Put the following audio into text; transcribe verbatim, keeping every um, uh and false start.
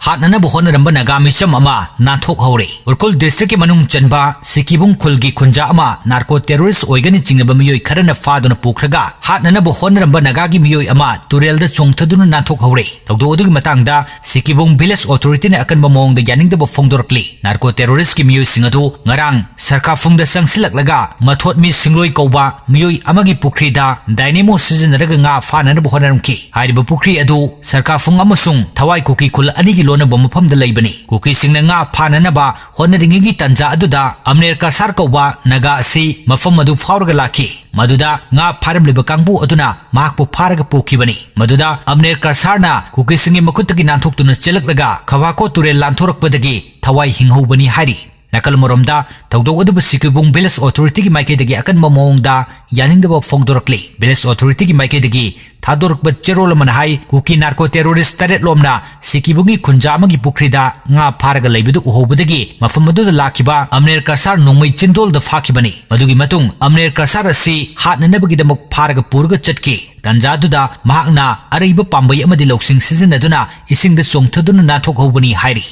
ꯍꯥꯠꯅꯅꯕ ꯍꯣꯠꯅꯔꯝꯕ ꯅꯥꯒꯥ ꯃꯤꯆꯝ ꯑꯃ ꯅꯥꯟꯊꯣꯛꯍꯧꯔꯦ꯫ ꯎꯔꯈꯨꯜ districtꯀꯤ ꯃꯅꯨꯡ ꯆꯟꯕ ꯁꯤꯀꯤꯕꯨꯡ ꯈꯨꯜꯒꯤ ꯈꯨꯟꯖꯥ ꯑꯃ narco terrorist ꯑꯣꯏꯒꯅꯤ ꯆꯤꯡꯅꯕ ꯃꯤꯑꯣꯏ ꯈꯔꯅ ꯐꯥꯗꯨꯅ ꯄꯨꯈ꯭ꯔꯒ ꯍꯥꯠꯅꯅꯕ ꯍꯣꯠꯅꯔꯝꯕ ꯅꯥꯒꯥꯒꯤ ꯃꯤꯑꯣꯏ ꯑꯃ ꯇꯨꯔꯦꯜꯗ ꯆꯣꯡꯊꯗꯨꯅ ꯅꯥꯟꯊꯣꯛꯍꯧꯔꯦ꯫ ꯊꯧꯗꯣꯛ ꯑꯗꯨꯒꯤ ꯃꯇꯥꯡꯗ ꯁꯤꯀꯤꯕꯨꯡ village authorityꯅ ꯑꯀꯟꯕ ꯃꯑꯣꯡꯗ ꯌꯥꯅꯤꯡꯗꯕ ꯐꯣꯡꯗꯣꯔꯛꯂꯤ꯫ Narco terroristꯀꯤ ꯃꯤꯑꯣꯏꯁꯤꯡ ꯑꯗꯨ ꯉꯔꯥꯡ ꯁꯔꯀꯥꯐꯨꯡꯗ ꯆꯪꯁꯤꯜꯂꯛꯂꯒ ꯃꯊꯣꯠꯃꯤ ꯁꯤꯡꯂꯣꯏ ꯀꯧꯕ ꯃꯤꯑꯣꯏ ꯑꯃꯒꯤ ꯄꯨꯈ꯭ꯔꯤꯗ dynamo ꯁꯤꯖꯤꯟꯅꯔꯒ ꯉꯥ ꯐꯥꯅꯅꯕ ꯍꯣꯠꯅꯔꯝꯈꯤ꯫ ꯍꯥꯏꯔꯤꯕ ꯄꯨꯈ꯭ꯔꯤ ꯑꯗꯨ ꯁꯔꯀꯥꯐꯨꯡ ꯑꯃꯁꯨꯡ ꯊꯋꯥꯏ ꯀꯨꯀꯤ ꯈꯨꯜ ꯑꯅꯤꯒꯤ ꯂꯣꯟꯅꯕ ꯃꯐꯝꯗ ꯂꯩꯕꯅꯤ꯫ ꯀꯨꯀꯤꯁꯤꯡꯅ ꯉꯥ ꯐꯥꯅꯅꯕ ꯍꯣꯠꯅꯔꯤꯉꯩꯒꯤ ꯇꯥꯟꯖꯥ ꯑꯗꯨꯗ ꯑꯝꯅꯦꯔ ꯀꯁꯥꯔ ꯀꯧꯕ ꯅꯥꯒꯥ ꯑꯁꯤ ꯃꯐꯝ ꯑꯗꯨ ꯐꯥꯎꯔꯒ ꯂꯥꯛꯈꯤ꯫ ꯃꯗꯨꯗ ꯉꯥ ꯐꯥꯔꯝꯂꯤꯕ ꯀꯥꯡꯕꯨ ꯑꯗꯨꯅ ꯃꯍꯥꯛꯄꯨ ꯐꯥꯔꯒ ꯄꯨꯈꯤꯕꯅꯤ꯫ ꯃꯗꯨꯗ ꯑꯝꯅꯦꯔ ꯀꯁꯥꯔꯅ ꯀꯨꯀꯤꯁꯤꯡꯒꯤ ꯃꯈꯨꯠꯇꯒꯤ ꯅꯥꯟꯊꯣꯛꯇꯨꯅ ꯆꯦꯜꯂꯛꯂꯒ ꯈꯋꯥꯀꯣ ꯇꯨꯔꯦꯜ ꯂꯥꯟꯊꯣꯔꯛꯄꯗꯒꯤ ꯊꯋꯥꯏ ꯍꯤꯡꯍꯧꯕꯅꯤ ꯍꯥꯏꯔꯤ꯫ ꯅꯥꯀꯜ ꯑꯃꯔꯣꯝꯗ, ꯊꯧꯗꯣꯛ ꯑꯗꯨꯕꯨ ꯁꯤꯀꯤꯕꯨꯡ village authorityꯒꯤ ꯃꯥꯏꯀꯩꯗꯒꯤ ꯑꯀꯟꯕ ꯃꯑꯣꯡꯗ ꯌꯥꯅꯤꯡꯗꯕ ꯐꯣꯡꯗꯣꯔꯛꯂꯤ꯫ Village authorityꯒꯤ ꯃꯥꯏꯀꯩꯗꯒꯤ ꯊꯥꯗꯣꯔꯛꯄ ꯆꯦꯔꯣꯜ ꯑꯃꯅ ꯍꯥꯏ, ꯀꯨꯀꯤ narco terrorist ꯇꯔꯦꯠ ꯂꯣꯝꯅ ꯁꯤꯀꯤꯕꯨꯡꯒꯤ ꯈꯨꯟꯖꯥ ꯑꯃꯒꯤ ꯄꯨꯈ꯭ꯔꯤꯗ ꯉꯥ ꯐꯥꯔꯒ ꯂꯩꯕꯗꯨ ꯎꯍꯧꯕꯗꯒꯤ ꯃꯐꯝ ꯑꯗꯨꯗ ꯂꯥꯛꯈꯤꯕ ꯑꯝꯅꯦꯔ ꯀꯁꯥꯔ ꯅꯣꯡꯃꯩ ꯆꯤꯟꯗꯣꯜꯗ ꯐꯥꯈꯤꯕꯅꯤ꯫ ꯃꯗꯨꯒꯤ ꯃꯇꯨꯡ ꯑꯝꯅꯦꯔ ꯀꯁꯥꯔ ꯑꯁꯤ ꯍꯥꯠꯅꯅꯕꯒꯤꯗꯃꯛ ꯐꯥꯔꯒ ꯄꯨꯔꯒ ꯆꯠꯈꯤ꯫ ꯇꯥꯟꯖꯥ ꯑꯗꯨꯗ ꯃꯍꯥꯛꯅ ꯑꯔꯩꯕ ꯄꯥꯝꯕꯩ ꯑꯃꯗꯤ ꯂꯧꯁꯤꯡ ꯁꯤꯖꯤꯟꯅꯗꯨꯅ ꯏꯁꯤꯡꯗ ꯆꯣꯡꯊꯗꯨꯅ ꯅꯥꯟꯊꯣꯛꯍꯧꯕꯅꯤ ꯍꯥꯏꯔꯤ꯫